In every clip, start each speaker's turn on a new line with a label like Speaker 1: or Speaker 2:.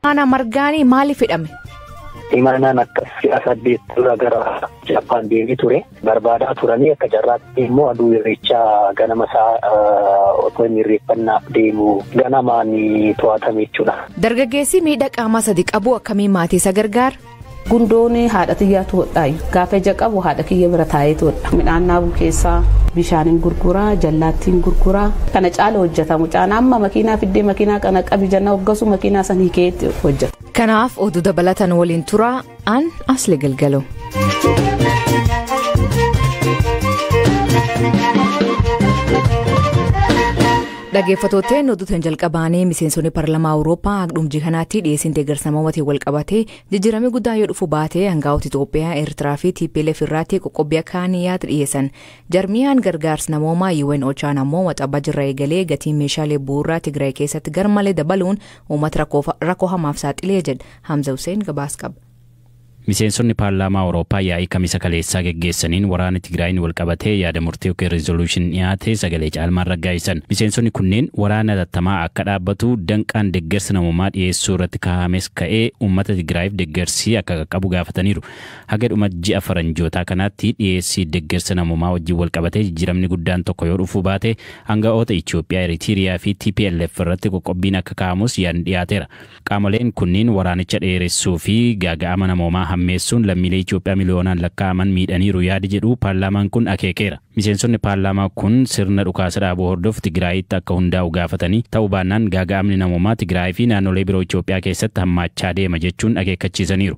Speaker 1: Imaanaa Margaanii maaliif hidhame?
Speaker 2: Imaanaan akkas si'a 8 dura gara Jappaan deemee ture. Barbaadaa turanii akka carraatti immoo aduu irreechaa ganama isaa otoo inni irreeffannaaf deemu ganamaan to'atame jechuudha.
Speaker 1: Dargaggeessi miidhaa qaamaa sadi qabu akkamiin maatii isa gargaara?
Speaker 3: Gundoon haadha xiyyaatu hodhaayu. Gaafa ija qabu haadha kiyya bira taa'eetu hodha. Midhaan naabuu keessaa bishaaniin gurguraa, jallaattiin gurguraa. Kana caala hojjeta mucaan amma makiinaa fiddee makiinaa kana qabi jenna hoggasu makiinaa san hiikeetti hojjeta.
Speaker 1: Kanaaf oduu dabalatan waliin turaa an asli galgalo. Dhaggeeffattootni oduutiin jalqabaanii miseensonni paarlaamaa Awurooppaa hagdhumjii kanaatti dhiyeessiin deeggarsa moomatiin wal qabatee jijjiiramni guddaa yoo dhufu baatee hangaa'ota Itoophiyaa, Eertiraa fi TPLF irratti qoqqobbii akka yaada dhiyeessan. Jarmiyaan gargaarsa namoomaa UN Ochaan ammoo waxabaa jirra eegalee gatiin meeshaalee bu'uuraa Tigraay keessatti garmalee dabaluun uummata rakkoo hamaaf saaxilee jedha. Hamza Hussein gabaas qaba.
Speaker 4: Miseensonni paarlaamaa Awurooppaa yaa'ii kamisa kaleessaa geggeessaniin waraana Tigraayin wal qabatee yaada murtee yookiin rizooluushin dhiyaate sagalee caalmaan raggaasisan. Miseensonni kunneen waraana hatattamaa akka dhaabbatu danqaan deeggarsa namoomaa dhiyeessuu irratti kaa'ames ka'ee uummata Tigraayiif deeggarsi akka qaqqabu gaafataniiru. Haga dhuma ji'a faranjootaa kanaatti dhiyeessii deeggarsa namoomaa wajjin wal qabatee jijjiiramni guddaan tokko yoo dhufuu baate aanga'oota Itoophiyaa, Eritiriyaa fi TPLF irratti qoqqobbiin akka kaa'amus yaadni dhiyaateera. Qaamoleen kunniin waraanicha dheeressuu fi gaaga'ama namoomaa hammeessuun lammiilee Itoophiyaa miliyoonaan lakkaa'aman miidhaniiru yaadi jedhu paarlaamaan kun akeekeera. Miseensonni paarlaamaa kun sirna dhukaasa dhaabuu hordofu Tigraayitti akka hundaa'u gaafatanii ta'uu baannaan gaaga'amni namoomaa Tigraay fi naannolee biroo Itoophiyaa keessatti hammaachaa deema jechuun akeekkachiisaniiru.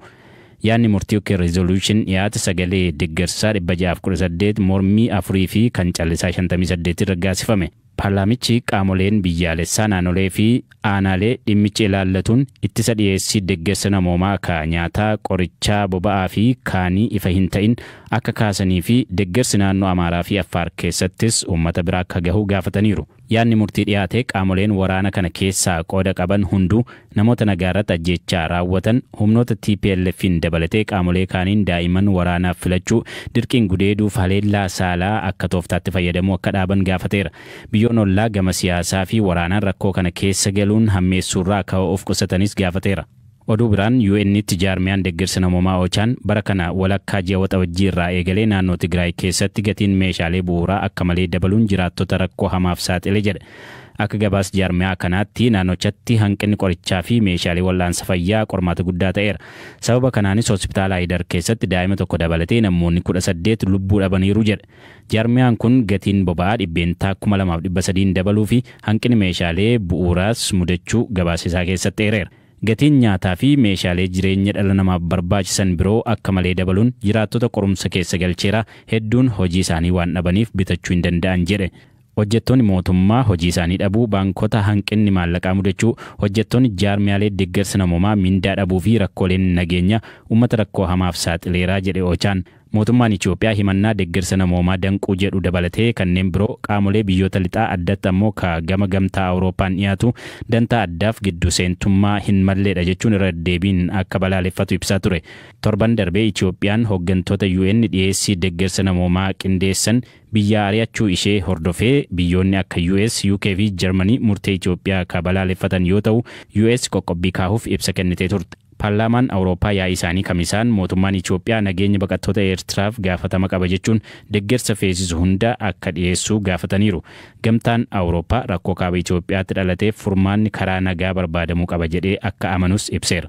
Speaker 4: Yaadni murtii yookiin rizooluushin dhiyaate sagalee deeggarsaa 618 mormii 4 fi kan callisaa 58 raggaasifame. Paarlaamichi qaamoleen biyyaalessaa naannolee fi aanaalee dhimmicha ilaallatuun ittisa dhiyeessii deeggarsa namoomaa ka nyaataa, qorichaa, boba'aa fi kaanii ifa hin ta'in akka kaasanii fi deeggarsi naannoo Amaaraa fi Affaar keessattis uummata biraa akka gahu gaafataniiru. Yaadni murtii dhiyaate qaamoleen waraana kana keessaa qooda qaban hunduu namoota nagaa irratti ajjeechaa raawwatan humnoota TPLF'n dabalatee qaamolee kaaniin daa'imman waraanaaf filachuu dirqiin gudeeduuf haleellaa saalaa akka tooftaatti fayyadamuu akka dhaaban gaafateera. Biyyoon ollaa gama siyaasaa fi waraanaan rakkoo kana keessa galuun hammeessuurraa akka of qusatanis gaafateera. Oduu biraan UN'tti jaarmiyaan deeggarsa namoomaa Ochaan bara kana walakkaa ji'a waxabajjii irraa eegalee naannoo Tigraay keessatti gatiin meeshaalee bu'uuraa akka malee dabaluun jiraattota rakkoo hamaaf saaxile jedhe. Akka gabaas jaarmiyaa kanaatti naannochatti hanqinni qorichaa fi meeshaalee wal'aansa fayyaa qormaata guddaa ta'eera. Sababa kanaanis hospitaala Ayidar keessatti daa'ima tokko dabalatee namoonni 18 lubbuu dhabaniiru jedhe. Jaarmiyaan kun gatiin boba'aa 2,300% dabaluu fi hanqinni meeshaalee bu'uuraas mudachuu gabaasa isaa keessatti eereera. Gatiin nyaataa fi meeshaalee jireenya dhala namaaf barbaachisan biroo akka malee dabaluun jiraattota qorumsa keessa galcheera hedduun hojii isaanii waan dhabaniif bitachuu hin danda'an jedhe. Hojjettoonni mootummaa hojii isaanii dhabuu, baankota hanqinni maallaqaa mudachuu, hojjettoonni jaarmiyaalee deeggarsa namoomaa mindaa dhabuu fi rakkooleen nageenya uummata rakkoo hamaaf saaxileeraa jedhe Ochaan. Mootummaan Itoophiyaa himannaa deeggarsa namoomaa danquu jedhu dabalatee kanneen biroo qaamolee biyyoota lixaa addatti ammoo ka gama gamtaa Awurooppaan dhiyaatu dantaa addaaf giddu seentummaa hin malleedha jechuun irra deebiin akka balaaleffatu ibsaa ture. Torban darbee Itoophiyaan hooggantoota UN dhiyeessii deeggarsa namoomaa qindeessan biyya ari'achuu ishee hordofee biyyoonni akka US, UK fi Jarmanii murtee Itoophiyaa ka balaaleffatan yoo ta'u US qoqqobbii kaahuuf ibsa kennitee turte. Paarlaamaan Awurooppaa yaa'ii isaanii kamisaan mootummaan Itoophiyaa nageenya baqattoota Eertiraaf gaafatama qaba jechuun deeggarsa feesisu hunda akka dhiyeessu gaafataniiru. Gamtaan Awurooppaa rakkoo kaaba Itoophiyaatti dhalateef furmaanni karaa nagaa barbaadamuu qaba jedhee akka amanus ibseera.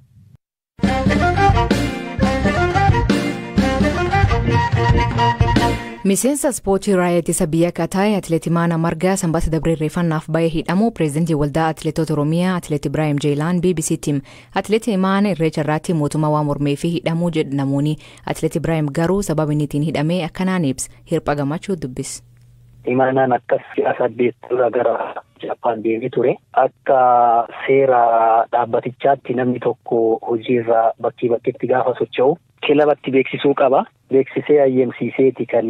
Speaker 1: Miseensa ispoortii raayyaa ittisa biyya akka ta'e Atileet Imaanaa Margaa sanbata dabree irreeffannaaf bahee hidhamu pireezidantii waldaa Atileetota Oromiyaa Atileet Ibraayim Jeelaan BBC'tti hime. Atileet Imaanaa irreecha irratti mootummaa waan mormee fi hidhamuu jedhu namoonni. Atileet Ibraayim garuu sababa inni ittiin hidhame akkanaan ibsa. Hirpha gammachuu dubbisa.
Speaker 2: Imaanaan akkas si'a 8 dura gara Jappaan deemee ture. Akka seera dhaabbatichaatti namni tokko hojiirra bakkee bakkeetti gaafa socho'u kilabatti beeksisuu qaba. Beeksisee ayyamsiiseeti kan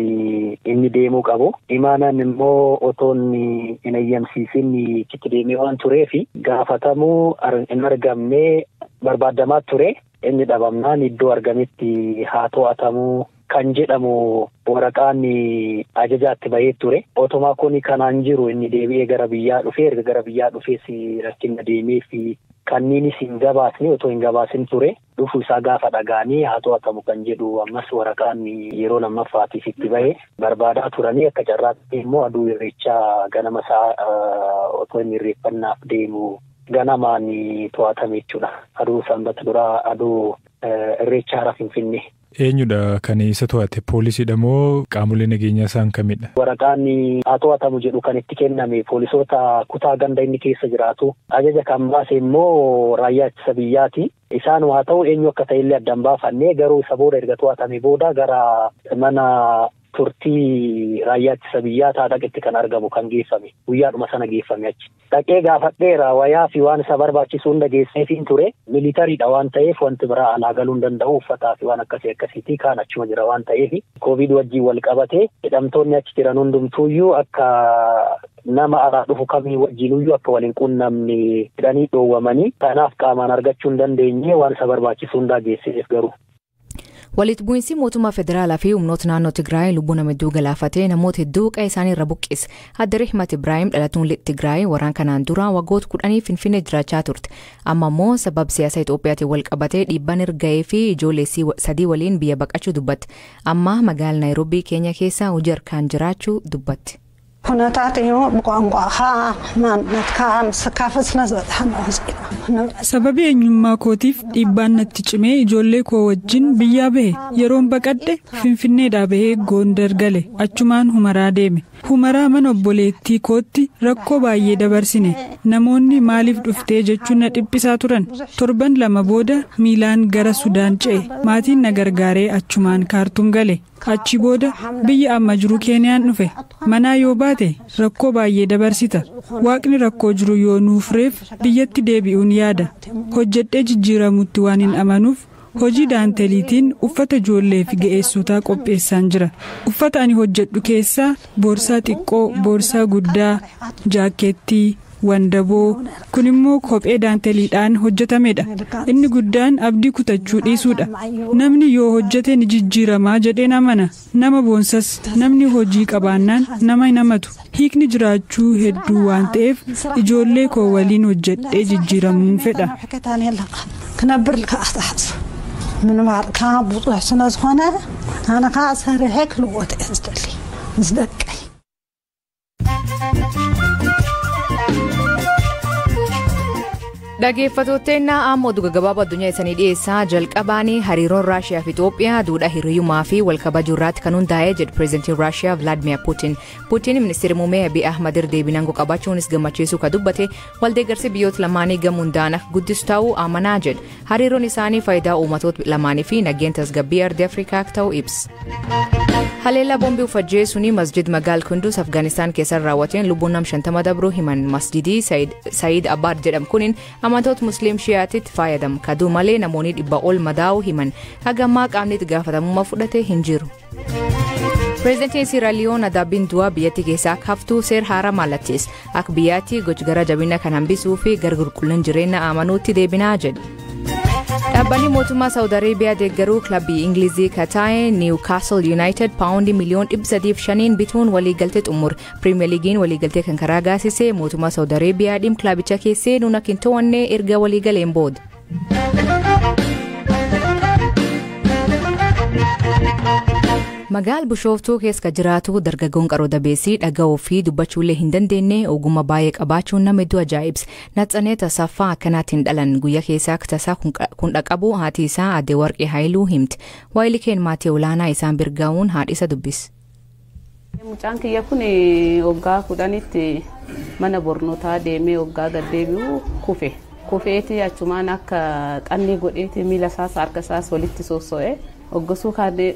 Speaker 2: inni deemuu qabu. Imaanaan immoo otoo hin ayyamsiisin itti deemee waan tureef gaafatamuu hin argamne barbaadamaa ture. Inni dhabamnaan iddoo argametti haa to'atamuu kan jedhamu waraqaan ajajaatti bahee ture. Otomaa kun kanaan jiru inni deebi'ee gara biyyaa dhufee erga gara biyyaa dhufees rakkina deemee fi Kanniinis hin gabaasne, otoo hin gabaasin ture. Dhufu isaa gaafa dhagaanii haa to'atamu kan jedhu ammas waraqaan yeroo lammaffaatiif itti bahe barbaadaa turanii, akka carraatti immoo aduu irreechaa ganama isaa otoo inni irreeffannaaf deemu ganamaan to'atame jechuudha. Aduu sanbata duraa, aduu irreechaa hara Finfinnee.
Speaker 5: Eenyudha kan isa to'ate? Poolisiidha moo qaamolee nageenyaa isaan kamidha?
Speaker 2: Waraqaan haa to'atamu jedhu kan itti kenname poolisoota kutaa ganda inni keessa jiraatu. Ajaja kan baase immoo raayyaa ittisa biyyaati. Isaan haa ta'u, eenyu akka ta'ellee addaan baafannee, garuu isa booda erga to'atame booda gara mana turtii raayyaa ittisa biyyaa Taadhaqitti kan argamu kan geeffame, guyyaadhuma sana geeffame. Achi dhaqee gaafadheera, wayaa fi waan isa barbaachisu hunda geesseefiin ture. Militariidha waan ta'eef wanti biraa alaa galuu hin danda'u, uffataa fi waan akkasii akkasiitii kaan achuma jira waan ta'eef, Koovid wajjin wal qabate hidhamtoonni achi jiran hundumtuuyyuu akka nama alaa dhufu kamii wajjinuyyuu akka waliin qunnamne jedhanii dhoowwamanii, kanaaf qaamaan argachuu hin dandeenye. Waan isa barbaachisu hundaa geesseef garuu.
Speaker 1: Walitti bu'iinsi mootummaa federaalaa fi humnoota naannoo Tigraay lubbuu nama hedduu galaafatee namoota hedduu qe'ee isaanii irra buqqise. Adde Rihmat Ibraahim dhalatuun Tigraay waraan kanaan dura waggoota 10 Finfinnee jiraachaa turte. Amma immoo sababa siyaasa Itoophiyaatiin wal qabatee dhiibbaan irra ga'ee fi ijoollee sadii waliin biyya baqachuu dubbatti. Amma magaalaa Naayiroobii Keenya keessa hojii harkaan jiraachuu dubbatti.
Speaker 6: ኩነታት እዩ ብቋንቋኻ ማንነትካ ምስካፍ ስለ ዝበፅሐና ወፂና።
Speaker 7: Sababii eenyummaa kootiif dhiibbaan natti cimee ijoollee koo wajjin biyyaa bahe. Yeroon baqadhe Finfinneedhaa bahee Goondar gale, achumaan Humaraa deeme. Humaraa mana obboleettii kootti rakkoo baay'ee dabarsine. Namoonni maaliif dhuftee jechuun na dhiphisaa turan. Torban 2 booda miilaan gara Sudaan ce'e. Maatiin na gargaaree achumaan Kaartuum gale. Achi booda biyya amma jiru Keeniyaan dhufe. Manaa yoo baate rakkoo baay'ee dabarsita. Waaqni rakkoo jiru yoo nuuf reef biyyatti deebi'uun yaada. Hojjedhee jijjiiramutti waan hin amanuuf hojii daanteliitiin uffata ijoollee fi ga'eessotaa qopheessaan jira. Uffata ani hojjedhu keessaa boorsaa xiqqoo, boorsaa guddaa, jaakkeettii, wandaboo, kun immoo kophee daanteliidhaan hojjetamedha. Inni guddaan abdii kutachuu dhiisuudha. Namni yoo hojjete ni jijjiiramaa jedheen amana. Nama boonsas, namni hojii qabaannaan nama hin hamatu. Hiikni jiraachuu hedduu waan ta'eef ijoollee koo waliin hojjedhee jijjiiramuun fedha.
Speaker 6: ክነብር ልከዓ ተሓስብ ምንባርካ ብዙሕ ስለ ዝኾነ ኣነ ከዓ ሰሪሐ ክልወጥ እየ ዝደሊ ምስ ደቀይ።
Speaker 1: Dhaggeeffattootni, amma oduu gaggabaaboo addunyaa isanii dhiyeessaa. Jalqabaanii, hariiroon Raashiyaa fi Itoophiyaa duudhaa hiriyummaa fi wal kabajuu irratti kan hundaa'e jedhu pireezidantiin Raashiyaa Vilaadimir Puutin. Puutin ministeera muummee Abiy Ahmad irra deebiin aangoo qabaachuunis gammachiisuu kan dubbate, waldeeggarsi biyyoota lamaanii gama hundaan akka guddisu ta'uu amanaa jedha. Hariiroon isaanii faayidaa uummatoota lamaanii fi nageenya tasgabbii ardii Afrikaa akka ta'u ibsa. Haleellaa boombii ufajjeesuun masjid magaal Kunduz Afgaanistaan keessatti raawwateen lubbuun nam 50 dabruu himan. Masjidii Saayid Abaad jedhamu kunin amantoota Musliim Shiyaatitti fayyadamu. Kaduu malee namoonni 100 ol madaa'uu himan. Haga ammaa qaamni itti gaafatamummaa fudhate hin jiru. Pireezidantiin Siiraaliyoon adabbiin du'aa biyyattii keessaa akka haftuu seera haaraa mallatteesse. Akka biyyaatti gochi gara jabina kan hambisuu fi gara qulqullina jireenya amanuutti deebinaa jedhe. Dhaabbanni mootummaa Saawud Areebiyaa deeggaruu kilabii Ingilizii kataa'e Newcastle United paawundii miliyoon 305 bituun waliigaltee xumure. Pirimeer Liigiin waliigaltee kan karaa gaasise mootummaa Saawud Areebiyaa dhimma kilabicha keessee nuun akka hin to'anne erga waliigaleen booda. Magaal Bishooftuu keessa kan jiraatu dargaggoon qaroo dabeessii dhaga'uu fi dubbachuullee hin dandeenye ogummaa baay'ee qabaachuun nama hedduu ajaa'ibsa. Natsanee Tasaffaa akkanaatiin dhalan guyyaa keessaa akka tasaa kun dhaqabu haati isaa aadde Warqee Haayiluu himti. Waayilii maatii olaanaa isaan birgaa'uun haadha isa dubbise.
Speaker 3: Mucaan kiyya kun waggaa 10tti mana barnootaa deemee waggaa gad deebi'u kufe. Kufeeti achumaan akka xannee godheeti miila isaas harka isaas walitti sosso'e. Hoggasuu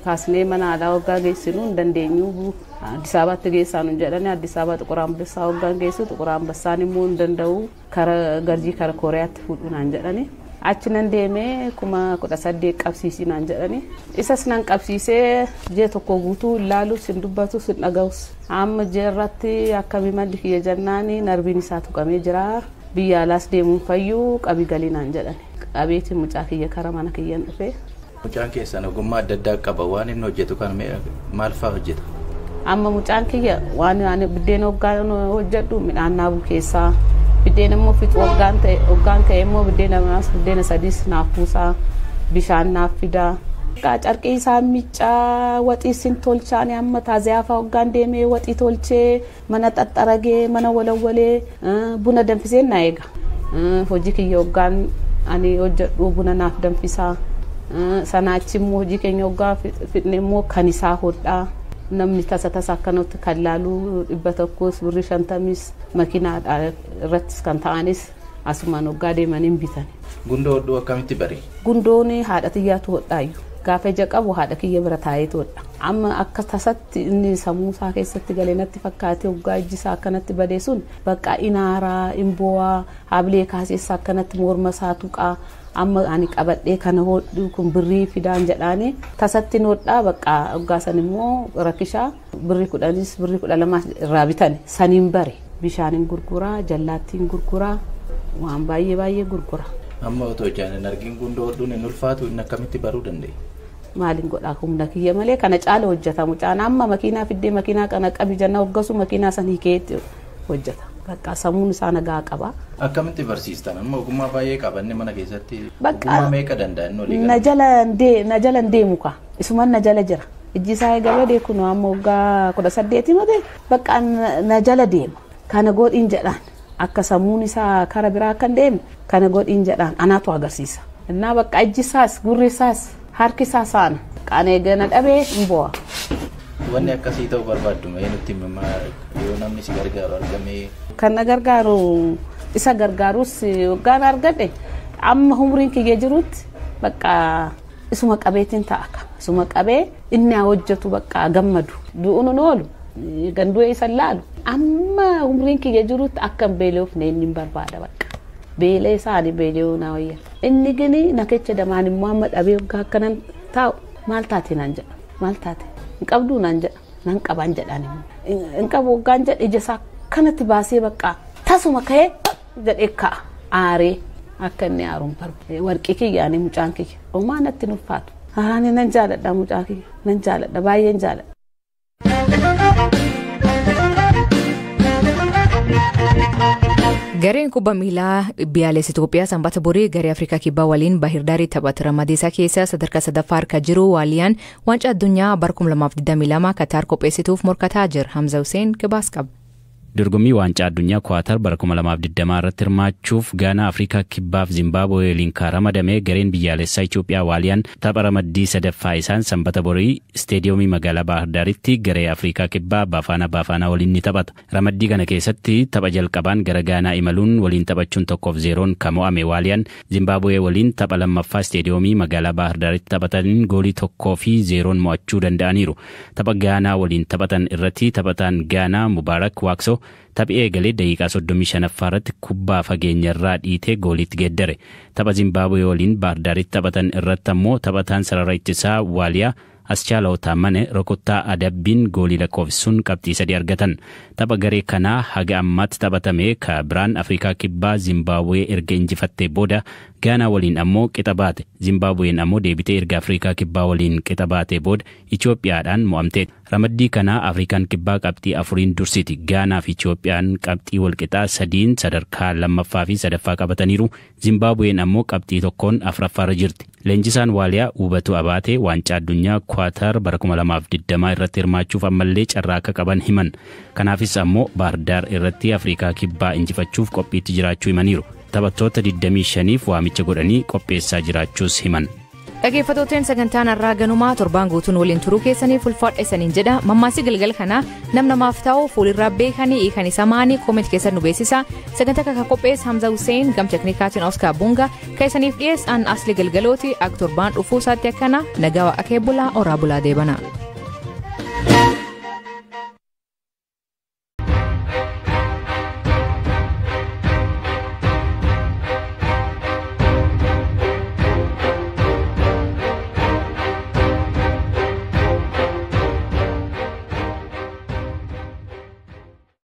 Speaker 3: kaasnee mana aadaa waggaa geessinu hin dandeenyu, Addis Ababaatti geessaa nu jedhani. Addis Ababa Xuqur Ambassaa waggaa geessu, Xuqur Ambassaan immoo hin danda'u, kara Garjii kara Kooriyaatti fuudhu naan jedhani. Achi nan deemee 18,000 qabsiisii naan jedhani. Isas nan qabsiisee ji'a tokko guutuu ilaalus hin dubbatus hin dhaga'us. Amma ji'a irratti akkamii malli kiyya jennaani, narbiin isaa tuqamee jira. Biyya alaas deemuun fayyuu qabii galii naan jedhani. Qabeetiin mucaa kiyya kara mana kiyyan dhufee.
Speaker 8: Mucaan keessan ogummaa adda addaa qaba. Waan inni hojjetu kan maal fa'aa hojjeta?
Speaker 3: Amma mucaan kiyya waan ani biddeen hoggaa hojjedhu midhaan naabuu keessaa Biddeena immoo fixu waggaan ta'e waggaan ka'e immoo biddeena lamaas biddeena sadiis naaf buusaa bishaan naaf fidaa. Carqii isaa miccaa waxii sin tolchaan amma taaziyaa fa'aa waggaan deemee waxii tolchee mana xaxxaragee mana walawwalee buna danfisee na eega. Hojii kiyya waggaan ani hojjedhu buna naaf danfisaa. Sanaachi immoo hojii keenya waggaa fixne immoo kan isaa hodhaa. Namni tasa tasa akkanatti kan laalu 100 birrii 50 makiinaa irrattis kan ta'anis asumaan waggaa deemanii hin bitan.
Speaker 8: Gundoo hodhuu akkamitti bari?
Speaker 3: Gundoon haadha xiyyaatu hodhaayu. Gaafa ija qabu haadha kiyya bira taa'eetu hodha. Amma akka tasatti inni sammuu isaa keessatti galee natti fakkaatee waggaa iji isaa akkanatti badee sun bakka inaaraa, imboo'aa, habilee kaaseessaa akkanatti morma isaa tuqaa. Amma ani qabadhee kana hodhu kun birrii fidaan jedhaanii tasatti hodhaa bakka waggaa san immoo rakkishaa birrii 10 birrii 12 irraa bitan saniin bare. Bishaaniin gurguraa, jallaattiin gurguraa, waan baay'ee baay'ee gurgura.
Speaker 8: Amma otoo ijaan hin argin gundoo hodhuun hin ulfaatu inni akkamitti baruu danda'e?
Speaker 3: Maaliin godhaa humna kiyya malee kana caala hojjeta mucaan amma makiinaa fiddee makiinaa kana qabi jenna hoggasu makiinaa san hiikeetti hojjeta. Bakka sammuun isaa nagaa qaba.
Speaker 8: Akkamitti barsiistan? Amma ogummaa baay'ee qabanne mana keessatti ogummaa meeqa danda'an olii
Speaker 3: Na jala hin deemu ka. Isuman na jala jira. Ijji isaa eega badee kun amma waggaa 18 matee bakka na jala deema. Kana godhiin jedhaan akka sammuun isaa kara biraa akka hin deemne kana godhiin jedhaan anaatu agarsiisa. Innaa bakka ijji isaas gurri isaas harki isaa saana. Qaana eegana dhabee hin bo'a.
Speaker 8: Wanni akkasii ta'uu barbaaddu mee nutti himaa yoo namni si gargaaru argamee?
Speaker 3: Kan na gargaaru isa gargaarus waggaan argadhe amma umriin kiyya jirutti bakka isuma qabeetiin ta'a. Isuma qabee inni haa hojjetu bakka gammadu. Du'uun hin oolu. Ganduu isa laalu. Amma umriin kiyya jirutti akka hin beelofne inni hin barbaada bakka. Beela isaa ani beela'uu na wayya. Inni gini na kecha damaan immoo amma dhabee waggaa akkanan taa'u maal taate naan jedha. Maal taate? Hin qabduu naan jedha. Nan qabaan jedhaan immoo. Hin qabu waggaan jedhe ija isaa akkanatti baasee bakka tasuma ka'ee jedhee ka'a. Aaree akka inni aaruun barbaade. Warqii kiyya ani mucaan kiyya. Homaa natti hin ulfaatu. Ani nan jaaladha mucaa kiyya. Nan jaaladha baay'een jaaladha.
Speaker 1: Gareen kubbaa miilaa biyyaalessa Itoophiyaa sanbata borii garee Afrikaa Kibbaa waliin Baahir taphata. Ramadeesaa keessa sadarkaa sadaffaa harka jiru Waaliyaan waancaa addunyaa bara 2022 Kataar qopheessituuf morkataa jira. Hamza Hussein gabaas qaba.
Speaker 4: Dorgommii waancaa addunyaa Kwaatar bara 2020 irratti hirmaachuuf Gaanaa, Afrikaa Kibbaaf Zimbaabuwee waliin kan ramadame gareen biyyaalessaa Itoophiyaa Waaliyaan tapha ramaddii sadaffaa isaan sanbata borii isteediyoomii magaalaa Baahir Daaritti garee Afrikaa Kibbaa Baafaana Baafaanaa waliin ni taphata. Ramaddii kana keessatti tapha jalqabaan gara Gaanaa imaluun waliin taphachuun 1-0 kan mo'ame Waaliyaan Zimbaabuwee waliin tapha lammaffaa isteediyoomii magaalaa Baahir Daaritti taphataniin goolii 1-0 mo'achuu danda'aniiru. Tapha Gaanaa waliin taphatan irratti taphataan Gaanaa Mubaarak Waaqsoo taphi eegalee daqiiqaa 35 irratti kubbaa fageenyarraa dhiitee gooliitti geeddare. Tapha Zimbaabuwee waliin Baahir Daaritti taphatan irratti ammoo taphataan sarara ittisaa Waaliyaa Aschaalaw Taammane rukuttaa adabbiin goolii lakkoofsisuun qabxii 3 argatan. Tapha garee kanaa haga ammaatti taphatame ka biraan Afrikaa Kibbaa Zimbaabuwee erga injifattee booda Gaanaa waliin ammoo qixa baate. Zimbaabuween ammoo deebitee erga Afrikaa Kibbaa waliin qixa baatee booda Itoophiyaadhaan mo'amte. Ramaddii kanaa Afrikaan Kibbaa qabxii 4 dursiti. Gaanaa fi Itoophiyaan qabxii walqixaa 3 sadarkaa 2ffaa fi 3ffaa qabataniiru. Zimbaabuween ammoo qabxii 1 4ffaarra jirti. Leenjisaan Waaliyaa Hubatu Abaatee waancaa addunyaa Kwaatar bara 2020 irratti hirmaachuuf ammallee carraa akka qaban himan. Kanaafis ammoo Baahir Daar irratti Afrikaa Kibbaa injifachuuf qophiitti jiraachuu himaniiru. Taphattoota 25f waamicha godhanii qopheessaa jiraachuus himan.
Speaker 1: Dhaggeeffattooteen sagantaan har'aa ganumaa torbaan guutuun waliin turuu keessaniif ulfaadha isaniin jedha. Mammaasii galgal kanaa nam namaaf ta'u fuulirraa beekanii kan isa maanii kooment keessan nu beeksisa. Sagantaa kana qopheesse Hamza Hussein gam teknikaatiin Oskar Bunga kan isaniif dhiyeessan Asli Galgalooti akka torbaan dhufuu isaatti akkana nagaa waaqa kee bulaa oraa bulaa deebana.